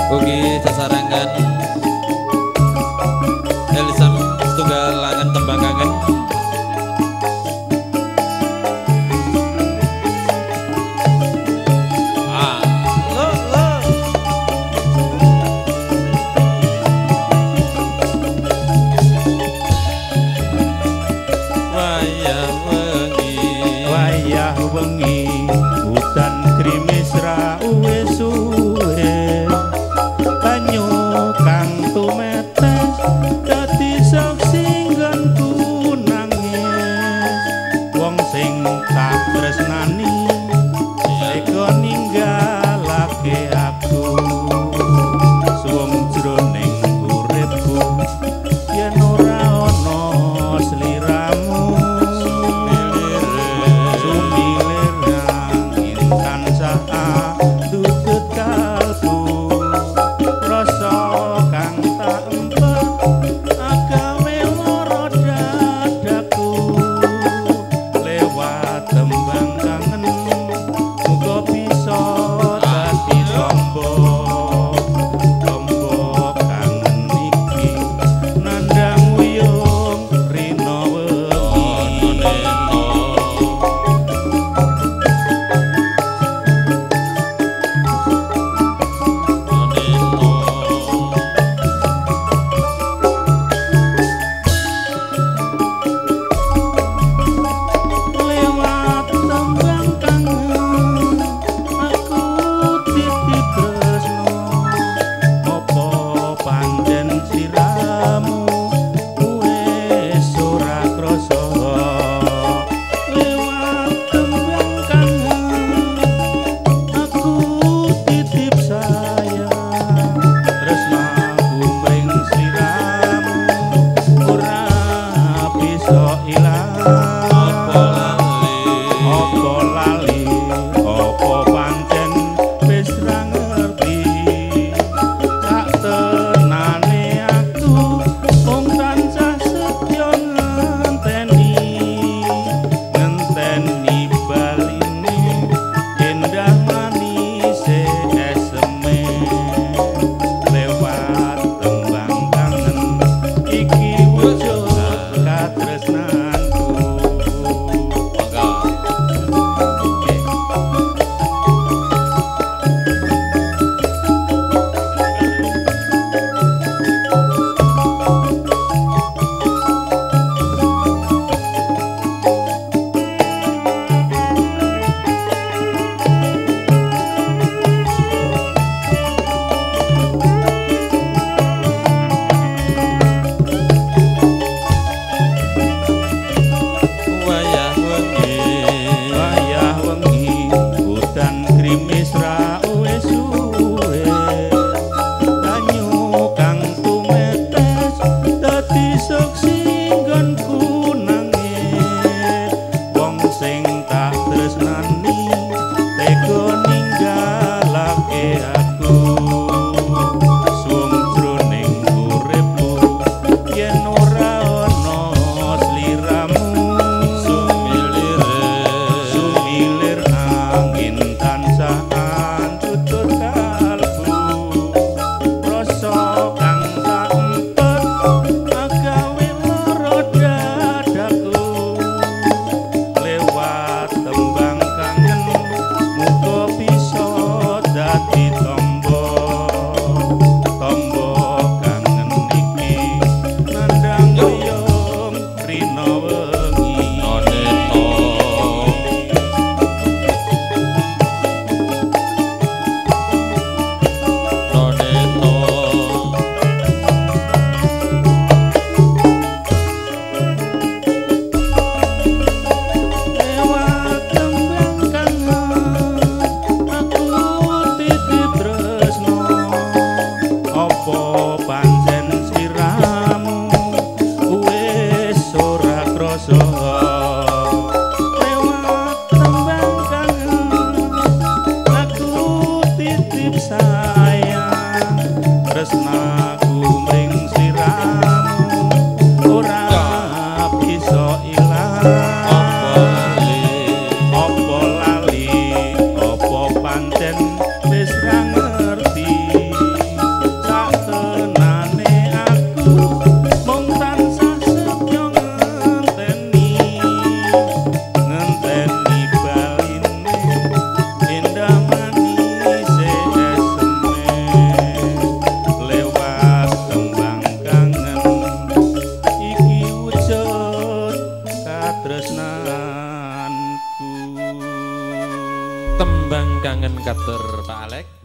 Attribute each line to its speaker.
Speaker 1: Ugi sesarangan Elisam setunggal langan tembang kangen. Ah, lo lo. Wayah wengi,
Speaker 2: wayah wengi, udan grimis ra uwe suwe. Banyu kang tumetes dadi saksi nggonku nangis. Wong sing tak tresnani tega ninggalake aku. Suwung jroning uripku yen ora ana sliramu. Sumilir angin tansah ndudut kalbu. Rasa kang tak empet agawe lara dadaku. Lewat tembang kangen
Speaker 1: Tembang kangen katur Pak Alek.